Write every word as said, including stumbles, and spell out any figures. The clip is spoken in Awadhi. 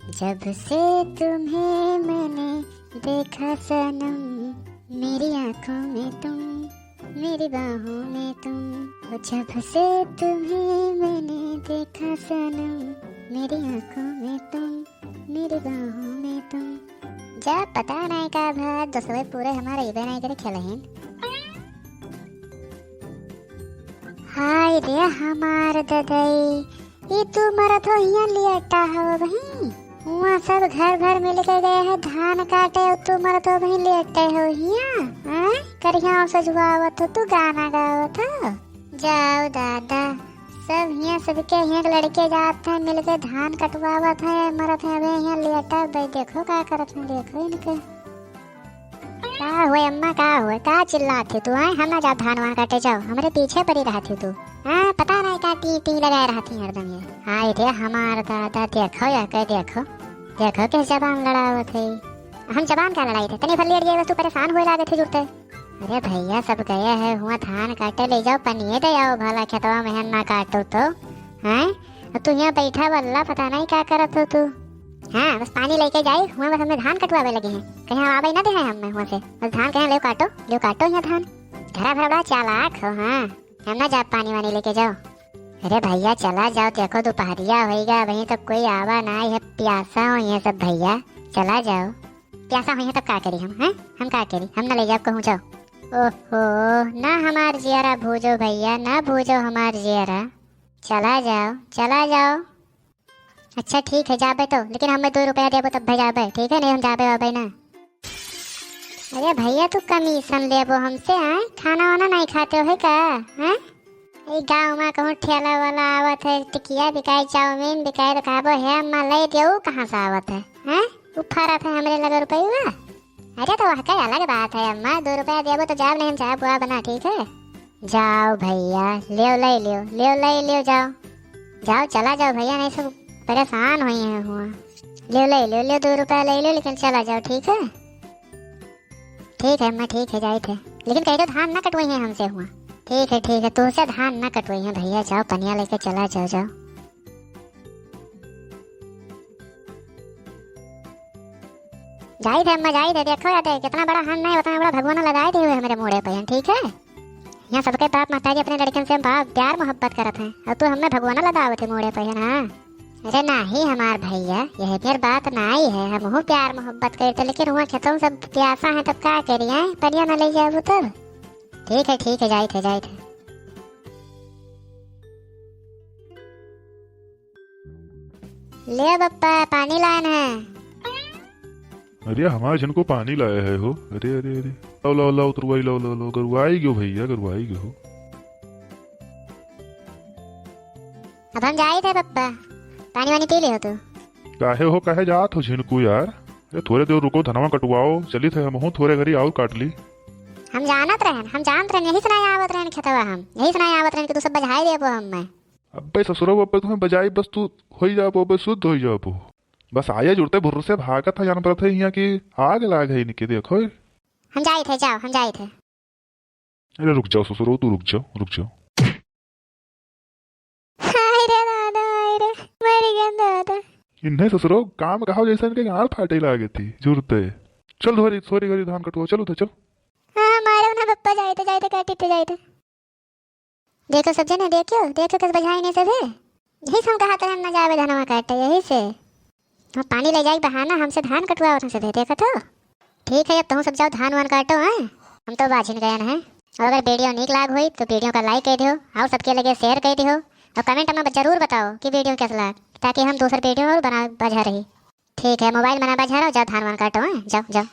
जब से तुम्हें मैंने देखा सनम, मेरी आंखों में तुम, मेरी बाहों में तुम। ओ जब से तुम्हें मैंने देखा सनम, मेरी आंखों में तुम, मेरी बाहों में तुम। जा पता नहीं का भा, दसवे पूरे हमारे इबे नहीं करे खेलहिन। हाय रे हमार ददई, ई तू मरत हो हियां लेटा हो बहिन। हुआं सब घर भर मिल के गए हैं धान काटे, और तू मरत हो बहिन लेटे हो हियां, हैं? करिया सजुआवत हो, तू गाना गावत हो। जाओ दादा, सब हियां सबके हियां के लड़के जात हैं, मिल के धान कटवावत हैं, मरत हैं, अबे हियां लेटा बे, देखो का करत हैं, देखो इनके। का हुए अम्मा, का हुए, का चिल्लात है तू, हैं? हम ना जाब धान वान काटे, जाओ, हमरे पीछे पड़ी रहत है तू। हाँ, पता नहीं का टी टी लगाए रहत है हरदम ये। हाय रे हमार दादा, देखो या के देखो, देखो किस जबान लड़ावत है। हम जबान का लड़ाई थे, तनी भर लेट जाए बस, तू परेशान हुए लागत है जुरते। अरे भैया, सब गए है हुआं धान काटे, ले जाओ पनिये दे आओ भला, खेतवा में है ना काटो तो, हैं? अब तू हियां बैठा बल्ला, पता नहीं का करत हो तू। हाँ, बस पानी लेके जाई, हुआं बस हमें धान कटवावे लगे हैं। कहीं हम आवे ना दे हैं हमें हुआं से। बस धान कहीं ले काटो, ले काटो हियां धान। घरा भरा बड़ा चालाक हो, हाँ। हम ना जाब पानी वानी लेके जाओ। अरे भैया, चला जाओ, देखो दुपहरिया होइगा, वहीं तो कोई आवा ना है, प्यासा हो ये सब भैया। चला जाओ। प्यासा होइहैं तब का करी हम, हैं? हम का करी? हम ना ले जाब कहूँ, जाओ। ओहो, ना हमार जियरा भूजो भैया, ना भूजो हमार जियरा। चला जाओ, चला जाओ। अच्छा ठीक है, जाबे तो, लेकिन हमें दो रुपया देबो तब जाबे, ठीक है? नहीं हम जाबे वाबे ना। अरे भैया, तू कमीशन लेबो हमसे, हैं? खाना वाना नहीं खाते हो है का, हैं? ई गाँव में कहूँ ठेला वाला आवत है, टिकिया बिकाए, चाउमीन बिकाए, तो कहबो, "हे अम्मा, ले दियो, कहाँ से आवत है?" हैं? उ फरत है हमरे लगे रुपया। अरे, तो वह का अलग बात है अम्मा, दो रुपया देबो तो जाब, नहीं हम चाय बुआ बना, ठीक है? जाओ भैया, लेव, ले लियो, लेव, ले लियो, जाओ। जाओ, चला जाओ भैया, नहीं सब परेशान होई हैं हुआं। लेव, ले लियो, ले दो रुपया ले लियो, लेकिन चला जाओ, ठीक है? ठीक है अम्मा, ठीक है, जाइत है। लेकिन कह दो धान ना कटवाई हैं हमसे हुआं। ठीक है, ठीक है, तुमसे धान ना कटवाई हैं भैया, जाओ पनिया लेके चला जाओ, जाओ। जाइत है अम्मा, जाइत है, देखो यार, देख, कितना बड़ा हाथ नहीं, उतना बड़ा भगवान लगाए दिए हुए हमारे मूड़े पे, ठीक है? यहाँ सबके बाप महतारी अपने लड़कन से बा-, प्यार मोहब्बत करत हैं, और तू हमें भगवान लगावत है मूड़े पे, है ना? अरे नाही हमार भैया, यह मेर बात नाही है, हमहू प्यार मोहब्बत करते, लेकिन हुआं खेतों सब प्यासा है, तब का करिए, पनिया ना ले जाबू तब। ठीक है, ठीक है, जाइत है, जाइत है। ले बप्पा, पानी लायन है। अरे हमार झनको पानी लाया है हो। अरे, अरे, अरे। लाओ, लाओ, लाओ, तुरवाई लाओ, लाओ, लाओ, गरुआई गयो भैया, गरुआई गयो। अब हम जाइत है बप्पा, पानी वानी पी लियो तू। काहे हो, काहे जात हो झिनकू यार? अरे थोरे देर रुको, धनवा कटवाओ, चलित है हमहू थोरे घरी और काट ली। हम जानत रहन, हम जानत रहन, यही से नाहीं आवत रहन खेतवा हम, यही से नाहीं आवत रहन कि तू सब बझाए देबो हमें। अब्बे ससुरवा, अब्बे तुम्हें बजाई बस तू होई जाबो, अब्बे शुद्ध होई जाबो। बस आया जुड़ते भुर्र से भागत है, जान परत है हियां कि आग लाग है इनके, देखो। हम जाइत है, जाओ, हम जाइत है। अरे रुक जाओ ससुरो, तू रुक जाओ, रुक जाओ। हाय रे दादा, हाय रे, मर गया दादा। इन्हें ससुरो काम कहाओ जैसे इनके गाल फाटे लागे थी जुरते। चल धोरी, सोरी घरी धान कटुआ, चलो तो चल। हाँ, मारो ना पप्पा, जाइत है, जाइत है, काटी थे जाइत है। देखो सब जने, देखो, देखो कस बझाइन है सभे। यही से हम कहा था हम ना जावे धनवा काटे, यही से। हाँ, पानी ले जाए बहाना, हमसे धान कटवावत हैं सभे, देखत हो। ठीक है, अब तुम सब जाओ धान वान काटो, हैं? हम तो बाझिन गयन हैं। और अगर वीडियो नीक लाग होई तो वीडियो का like कर दियो, और सबके लगे share कर दियो, और comment में जरूर बताओ कि वीडियो कैसा लाग, ताकि हम दूसर वीडियो और बना बझा रही। ठीक है, मोबाइल मना बझा रहो, जाओ धान वान काटो, हैं? जाओ, जाओ।